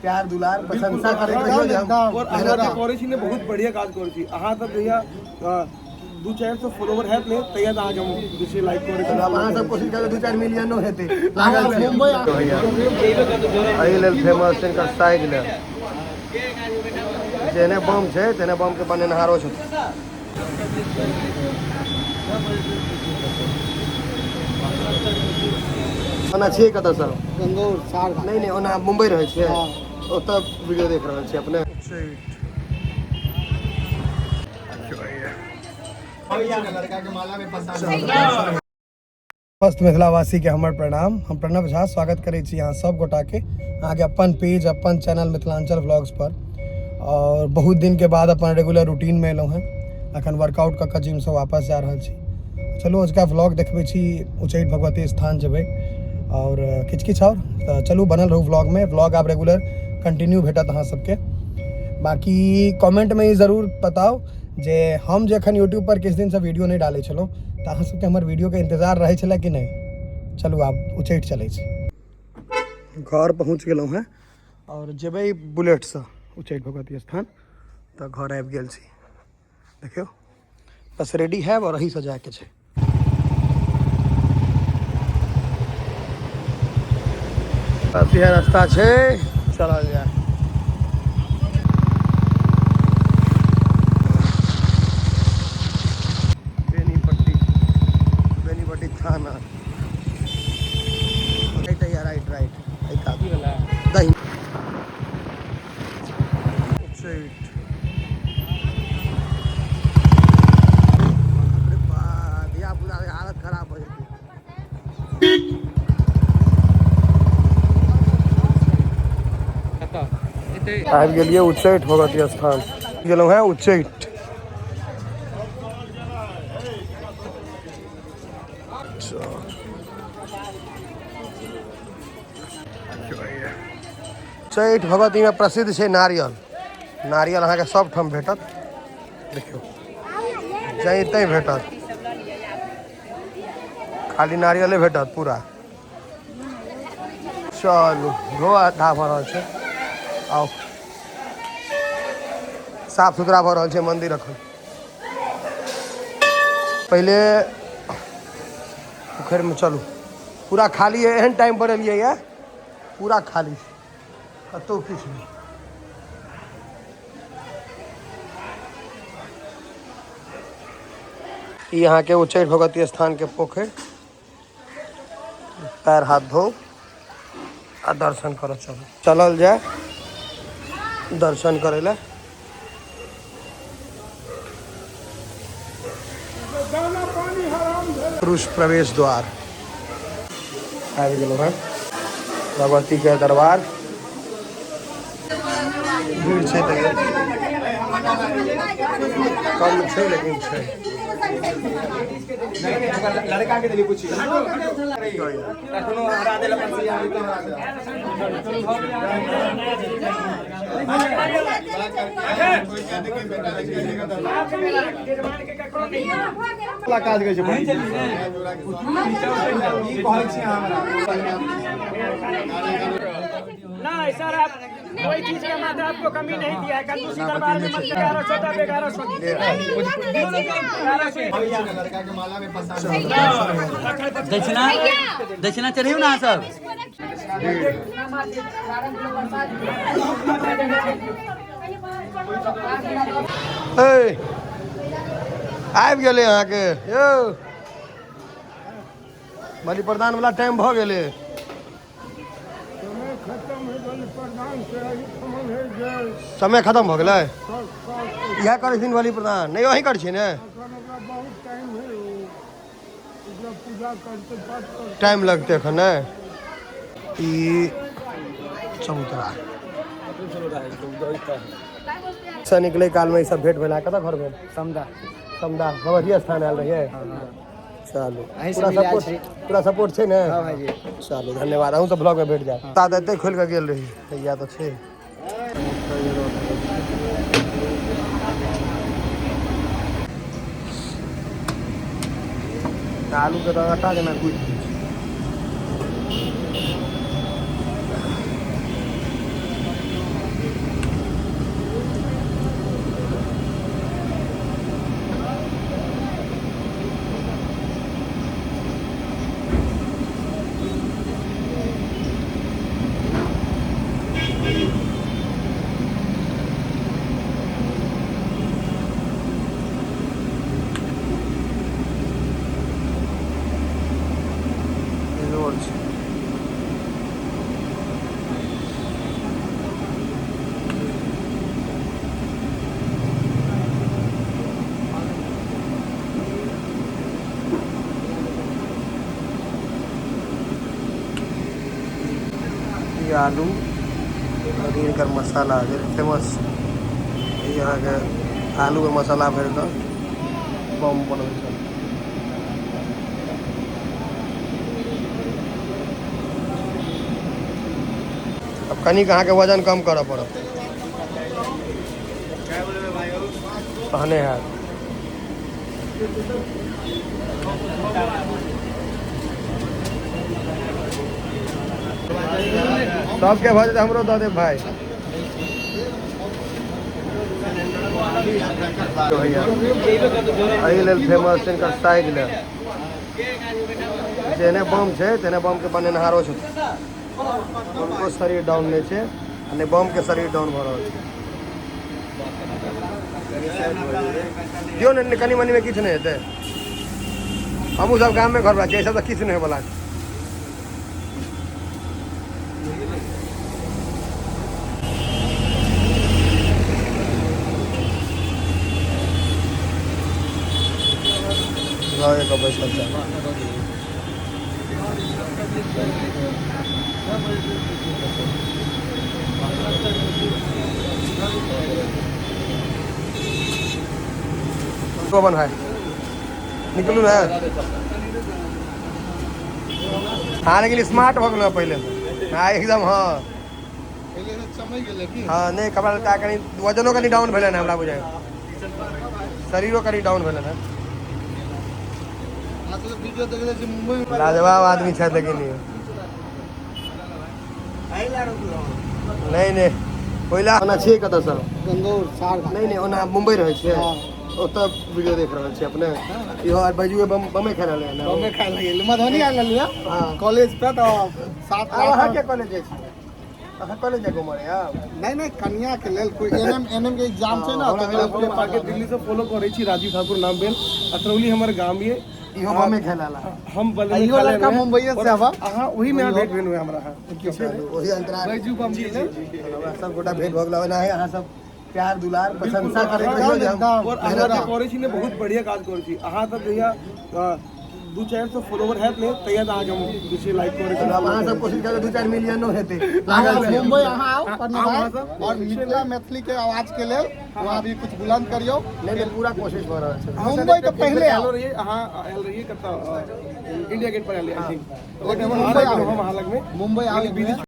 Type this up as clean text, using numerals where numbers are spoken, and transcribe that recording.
प्यार दुलार प्रशंसा करैत रहियो जे हम और अहाँ जे करै छी ने बहुत बढ़िया काज करै छी अहाँ सब जहिया 2-4 सौ फॉलोवर हैत ने तहिया तऽ अहाँके हम जे छै लाइक करै छी। आब अहाँ सब कोशिश करबै 2-4 मिलियनो हेतै लागल छै मुंबई एहि लेल फेमस छै हिनकर साइज लेल। जेहने बम छै तेहने बम के बनेनहारो छथिन। ओना छियै कतऽसँ? गंगौर सार। नहि नहि, ओना मुंबई रहै छियै? ओतऽ वीडियो देख रहल छी अपने। समस्त मिथिलावासी के हमर प्रणाम। हम प्रणव झा स्वागत करै छी अहाँ सब गोटा के अहाँके अपन पेज अपन चैनल मिथिलांचल व्लॉग्स पर। और बहुत दिन के बाद अपन रेगुलर रूटीन में एलहुँ हेँ। अखन वर्कआउट कऽ कऽ जिमसँ वापस जा रहल छी। चलू अजुका व्लॉग देखबै छी, उच्चैठ भगवती स्थान जेबै और किछु किछु और, तऽ चलू बनल रहू व्लॉग में। व्लॉग आब रेगुलर कंटिन्यू भेटत अहाँ सबके। बाकी कमेंट में ई जरूर बताउ जे हम जे अखन यूट्यूब पर किछु दिनसँ वीडियो नहि डालै छलहुँ तऽ अहाँ सबके हमर वीडियोके इंतजार रहै छलै कि नहि। चलू आब उच्चैठ चलै छी। घर पहुँच गेलहुँ हेँ और जेबै बुलेटसँ उच्चैठ भगवती स्थान। तऽ घर आबि गेल छी, देखियौ बस रेडी हैब और एहीसँ जायके छै। बस इएह रास्ता छै, चलल जाय। बेनीपट्टी, बेनीपट्टी थाना। राइट या राइट, राइट एहि कात दही उच्चैठ। अरे बा, धिया पुता के हालत खराब भऽ जेतै। आबि गेलियै उच्चैठ भगवती स्थान। गेलहुँ हेँ उच्चैठ। उच्चैठ भगवती में प्रसिद्ध छै नारियल। नारियल अहाँके सब ठाम भेटत, देखियौ जहीं तहीं भेटत, खाली नारियले भेटत पूरा। चलू धोआ धा भऽ रहल छै, आउ साफ सुथरा भऽ रहल छै मंदिर अखन। पहिले पोखरिमे चलू, पूरा खाली है। एहन टाइम पर एलियै ये, पूरा खाली छै, कतहु किछु नहि। ई अहाँके उच्चैठ भगवती स्थान के पोखरि। पैर हाथ धो आ दर्शन करऽ चलू। चलल जाय दर्शन करै लए। पुरुष प्रवेश द्वार आबि गेलहुँ हेँ भगवती के दरबार। भीड़ छै तैयो कम छै, लेकिन छै। लड़का के देली पूछी तखनो हरा देल अपन सिया। काज करै छै ई कहै छी अहाँ हमरा। नहीं सर, आप कोई चीज का मात्रा आपको कमी नहीं दिया है। कंजूसी दरबार में मत 1100 था, 1100 1100। लड़का के माला में फंसा। दक्षिणा दक्षिणा चढ़ियौ ने अहाँ सब। ए आबि गेलै अहाँके यौ बलि प्रदान वाला टाइम भऽ गेलै। समय खत्म भऽ गेलै। इएह करै छथिन बलि प्रदान? नहि, अहीं करै छियै ने? टाइम लगतै एखन। नहि, ई चबूतरा से निकलै कालमे ई सब भेंट भेला। कतऽ घर भेल? समदा। समदा भगवती स्थान आयल रहियै? चलू, अहीं से पूरा मिलायल सपोर्ट छी। पूरा सपोर्ट छै ने? हाँ भाईजी। चलू धन्यवाद, अहूँ सब ब्लॉग में भेट जायत। ता एते खोलि कऽ गेल रही तैया तऽ छै। आलू के तऽ आटा जेना गुथि दै छै। बेजोड़ छै। ई आलू और इनकर मसाला जे फेमस, ई अहाँके आलूके मसाला भरि कऽ बम बनबै छै। अब कनिक अहाँके वजन कम करऽ पड़त तहने हैत। सबके भऽ जेतै, हमरो दऽ देब भाय। भैया एहि लेल फेमस छै इनकर साइज लेल। जेहने बम छै तेहने बमके बनेनहारो छथिन। हुनको शरीर डाउन नहि छै आ नहि बमके शरीर डाउन भऽ रहल छै। दियौ ने, कनि मनिमे किछु नहि हेतै। हमहूँ सब गाममे घरवला छियै, एहि सब तऽ किछु नहि होइवला छै। लऽ कऽ बैसल छै। बन भाइ, निकलू ने। हाँ, लेकिन स्मार्ट भऽ गेलहुँ पहिले से। हाँ एकदम। हाँ हाँ, नहि, कपड़ा लत्ता कनि वजनो कनि डाउन भेलै ने हमरा बुझाइ, शरीरो कनि डाउन भेलै ने। लाजवाब आदमी छथि लेकिन ई। नहि नहि, ओहिला ओना छियै कतऽसँ? गंगौर सार। नहि नहि, ओना मुम्बई रहै छियै, ओतऽ वीडियो देख रहल छियै अपने। इहो आर बैजुए बम बमे खेला ले ने। बम्बे खाय लगे मधुबनी आयल रहलियै कॉलेज पे तऽ 7 आब अहाँ के कॉलेज जाइ छियै? अहाँ कॉलेज जाके उमर आब? नहीं नहीं, कन्या के लेल कोई एनएम एनएम के एग्जाम छै ना, तऽ हमरा अहाँके दिल्ली से फॉलो करै छी। राजीव ठाकुर नाम भेल, अतरौली हमर गाम ये। इहो बमे खेला ला। हम बलमे इहो लड़का मुंबईये से आवा। अहाँ ओही में भेंट भेल हमरा अहाँ। ओही अंतराल बैजू बम के लेल। हमरा सब गोटा भेंट भऽ गेल। ओनाहे अहाँ सब प्यार दुलार प्रशंसा करैत रहियौ जे हम और अहाँ जे करै छी ने, बहुत बढ़िया काज करै छी। अहाँ सब जहिया 200-400 फॉलोवर हैत ने, तहिया तऽ अहाँके हम जे छै लाइक करै छी। आब अहाँ सब कोशिश करबै, 2-4 मिलियनो हेतै लागल छै। मुंबई अहाँ आओ प्रणव आउ भाई अहाँ सब। और मिथिला मैथिली के आवाज के लेल वहाँ भी कुछ बुलंद करियो। नहि नहि, पूरा कोशिश भऽ रहल छै। मुंबई तो पहले आयल आओ। रहियै अहाँ, आयल रहियै कतऽ, इंडिया गेट पर आयल रहियै I think. लेकिन मुंबई हम आओ। अहाँ लगमे मुंबई आओ। बिजी।